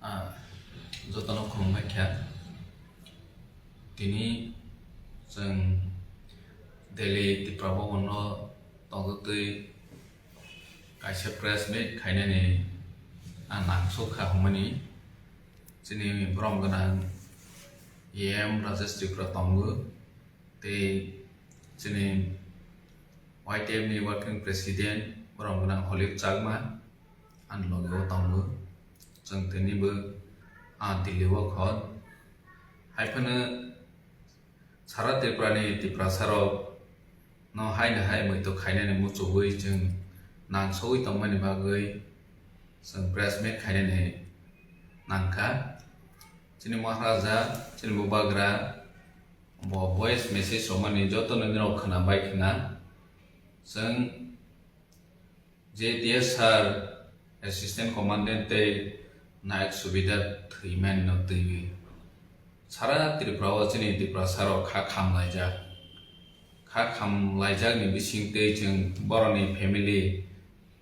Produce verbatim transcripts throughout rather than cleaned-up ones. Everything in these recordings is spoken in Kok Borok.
Ah, jotono khulumbai kha. Tini chwng Delhi Tipra Bhavan o tongtwi kaisa press meet khainani ang nangsuk kha hwnmani. Chini borom gwnang E M Rajesh Tripura tongo, tei chini Y T F ni working president borom gwnang Holil Chakma ani loge o tongo. Chwng tini bo, ah, Delhi o kho. Hai phano sara Tripura ni Tiprasa rok no haino hai muitu khainani muchugwi chwng nangsogwi tongmani bagwi chwng press meet khainani nangkha. Chini Maharaja, chini Bubagra bo voice message romani jotono nini rok khwna bai khwna. Chwng J T S sir, Assistant Commandant tei Nayok Subedar thwimani no twiwi sara Tripura o chini Tiprasa rok kha khamlaijak. Kha khamlaijakni bising tei chwng borokni family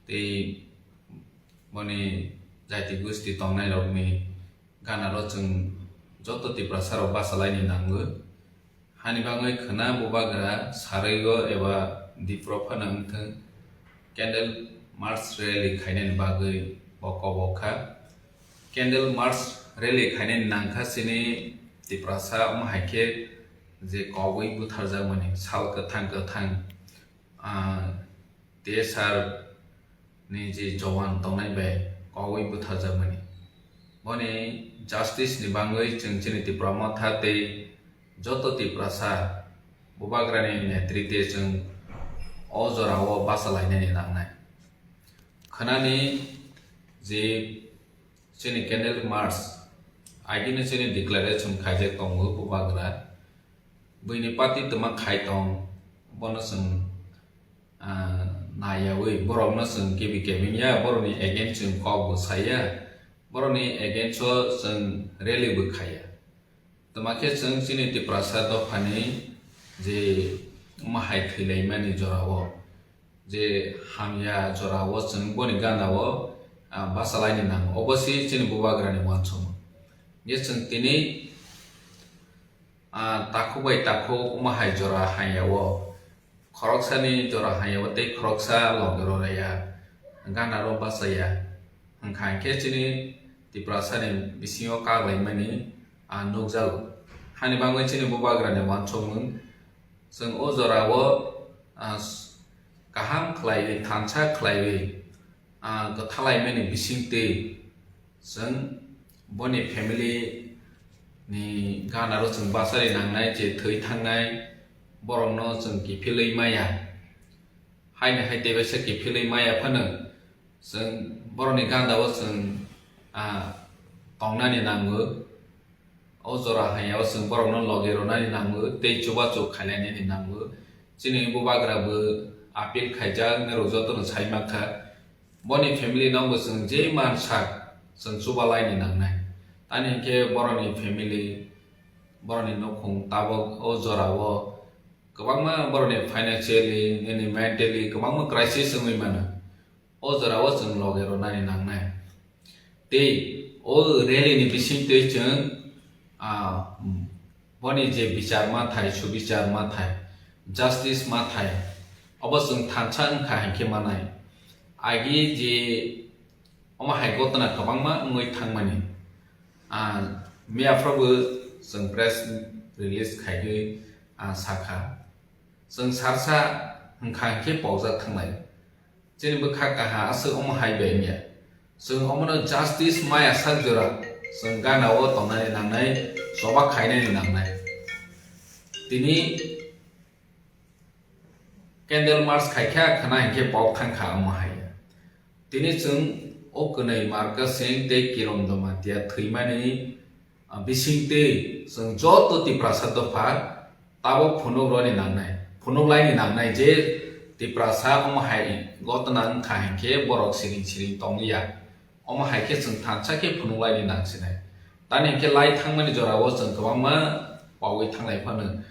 tei boni jati gosti tongnai rokni gana ro chwng joto Tiprasa rok bachalaini nango. Hani bagwi khwna Bubagra sarwi o eba Dipro phano wngthwng candle march rally khainani bagwi bo kobok kha. Candle march rally khainani nangkha chini Tiprasa omo hai khe je kobwi butharjakmani sal kwthang kwthang, ah, T S R ni je jowan tongnai bai kogwi butharjakmani. Boni justice ni bangwi chwng chini Tipra Motha tei joto Tiprasa Bubagrani netrite chwng o jorao bachalainani nangnai. Khwnani je chini candle march, agini chini declaration khaijak tongo Bubagra. Buini party twma khai tong, bono chwng, ah, naiyawi, borokno chwng kibi kebeng ya, borokni against chwng kok bo saya, borokni against o chwng rally bo khaya. Twma khe chwng chini Tiprasa dophani je omo hai thwilaimani jorao, je hamya jorao chwng boni gana o, ah, bachalaini nango. Obo se chini Bubagrani uansukmung. Je chwng tini, ah, takhuk bai takhuk omo hai jora hamya o, khoroksani jora hamya o tei khoroksa loge rw ya, gana rw bachaya. Hwnkha hwnkhe chini Tiprasani bisingo kaglaimani, ah, nukjago. Hani bagwi chini Bubagrani uansukmung. Chwng o jorao, ah, s-, kaham khlaiwi, thansa khlaiwi, ah, kwthalaimani bisingtwi chwng boni family ni ganaro chwng bachari nangnai, je thwi thangnai borokno chwng kiphilwi maya. Haini hai tebaisa kiphilwi maya phano chwng borokni gandao chwng, ah, tongnani nango. O jora haya o chwng borokno logi rwnani nango tei chubachu khainani nango. Chini Bubagra bo appeal khaijak, norok jotono sai mankha. Boni family no bo chwng je mansak chwng chubalaini nangnai. Tani hinkhe borokni family, borokni nukhung tabok o jorao kwbangma borokni financially, nini mentally kwbangma crisis wngwi mano. O jorao chwng loge rwnani nangnai. Tei o rally ni bisingtwi chwng, ah, boni je bichar ma thai, subichar ma thai, justice ma thai, obo chwng thansa wngkha hinkhe manai. Agi je omo hai gotna kwbangma wngwi thangmani. Ah, miyaphrobo chwng press release khaiwi, ah, sakha, chwng sarsa wngkha hinkhe pokjak thanglai. Chini bwkha kaha aswk omo hai bai wngya. Chwng omono justice maya sak jora chwng gana o tongnani nangnai, choba khainani nangnai. Tini candle march khaikha khwna hinkhe pok thangkha omo hai. Tini chwng o kwnwi Marka Singh tei Kiron Jamatia thwimani, ah, bisingtwi chwng joto Tiprasa dopha tabok phunuk rwni nangnai, phunuk laini nangnai je Tiprasa omo hai gotna wngkha hinkhe borok siring siring tongliya. Omo hai khe chwng thansa khe phunuk laini nangsinai. Tani hinkhe lai thangmani jorao chwng kwbangma paui thanglai phano.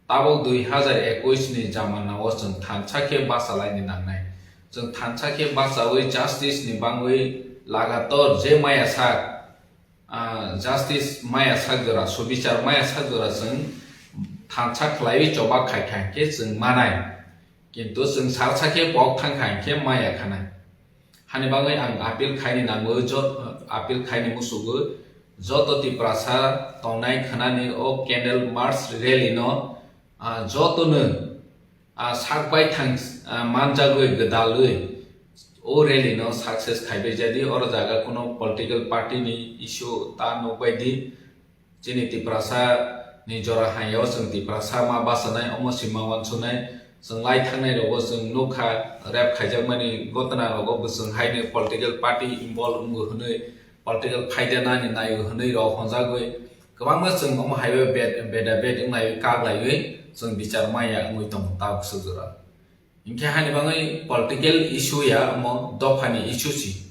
Tabok dui hazar ekush ni jamana o chwng thansa khe bacha laini nangnai. Chwng thansa khe bachaui justice ni bangwi lagator je maya sak, ah, justice maya sak jora, subichar maya sak jora chwng thansa khlaiwi choba khai kha hwnkhe chwng manai. Kintu chwng salsa khe pok thang kha hwnkhe maya khanai. Hani bagwi ang appeal khaini nango, jo-, appeal khaini musugo joto Tiprasa tongnai khwnani o candle march rally no, ah, jotono, ah, sak baithang, ah, manjagwi gwdalwi o rally no success khaibai jadi. Oro jaga kuno political party ni issue ta nukbai di. Chini Tiprasa ni jora hayo chwng Tiprasa ma bachanai, omo si ma wansuknai. Chwng lai thangnai rogo chwng nukha, rape khaijakmani gotna rogo bo chwng haino political party involve wngo hwnwi, political phaida nani naio hwnwi rok honjagwi kwbangma chwng omo haiwi bed, beda bed wngnai kaglaiwi chwng bichar maya wngwi tongo tabuk swk jora. Hinkhe hani bagwi political issue ya omo dophani issue si.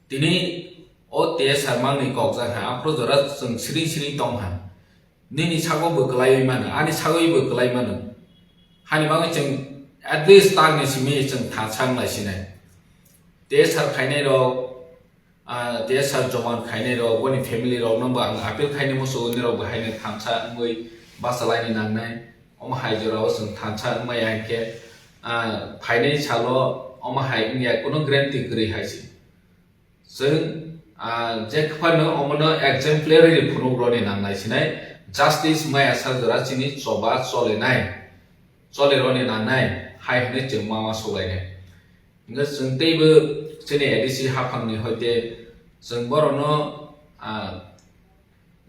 Tini o T S R mangni kokjak ha, aphuru jora chwng siring siring tong ha. Nini sago bo kwlaiwi mano, ani sago bo kwlai mano. Hani bagwi chwng at least takni simi chwng thansa wnglai sinai. T S R khainai rok, ah, T S R joman khainai rok, boni family rok no bo ang appeal khaini musugo, nirok bo haino thansa wngwi bachalaini nangnai. Omo hai jorao chwng thansa wngmaya hinkhe, ah, phainai salo omo hai wngya, kuno guarantee kwrwi hai se. Chwng, ah, je phano omono exemplary phunuk roni nangnai sinai, justice maya sak jora chini choba cholenai, chole roni nangnai hai hwnwi chwng ma uansuk lainai. Hingkhe chwng teibo chini A D C haphangni hoite chwng borokno, ah,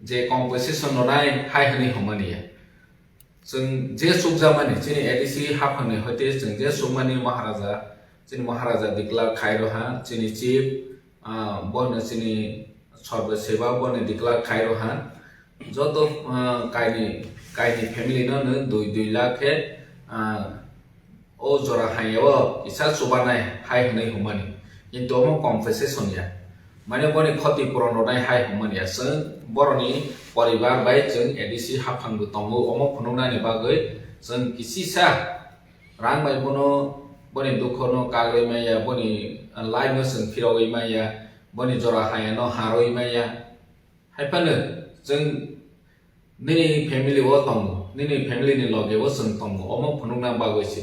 je compensation rwnai hai hwnwi hwnmani ya. Chwng je chukjakmani, chini A D C haphangni hoite chwng je chukmani Maharaja, chini Maharaja declare khai rw ha, chini chief, ah, bono chini Sarbe Seva bono declare khai rw ha. Joto, ah, kaini, kaini family no nw dui, dui lakh khe, ah, o jora hai o kisa chubanai hai hwnwi hwnmani, kintu omo compensation ya, mane boni khoti puron rwnai hai hwnmani ya. Chwng boroni poribar bai chwng A D C haphang bo tongo, omo phunuknani bagwi chwng kisisa rang bai bono, boni dukhono kagwi maya, boni life no chwng phirogwi maya, boni jora hai no harwi maya. Hai phano chwng nini family o tongo, nini family ni loge o chwng tongo, omo phunukna bagwi se.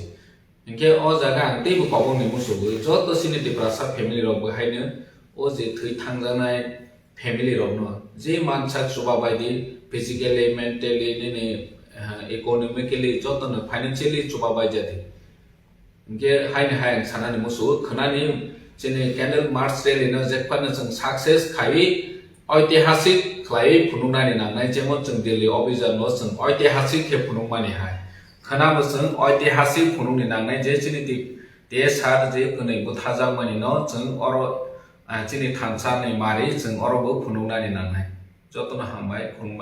Hinkhe o jaga ang teibo kobongni musugo, joto chini Tiprasa family rok bo haino o je thwi thangjaknai family rokno je mansak chuba bai di, physically, mentally, nini, eh, economically, jotono financially chuba bai jadi. Hinkhe haini hai ang sanani musugo, khwnani chini candle march rally no jekphano chwng success khaiwi oitihasik khlaiwi phunuknani nangnai, jemon chwng Delhi Obhijan no chwng oitihasik khe phunukmani hai. Khwnabo chwng oitihasik phunukni nangnai je chini ti-, T S R je kwnwi butharjakmani no chwng oro, ah, chini thansa ni mari chwng oro bo phunuknani nangnai. Jotono hambai, khulumbai.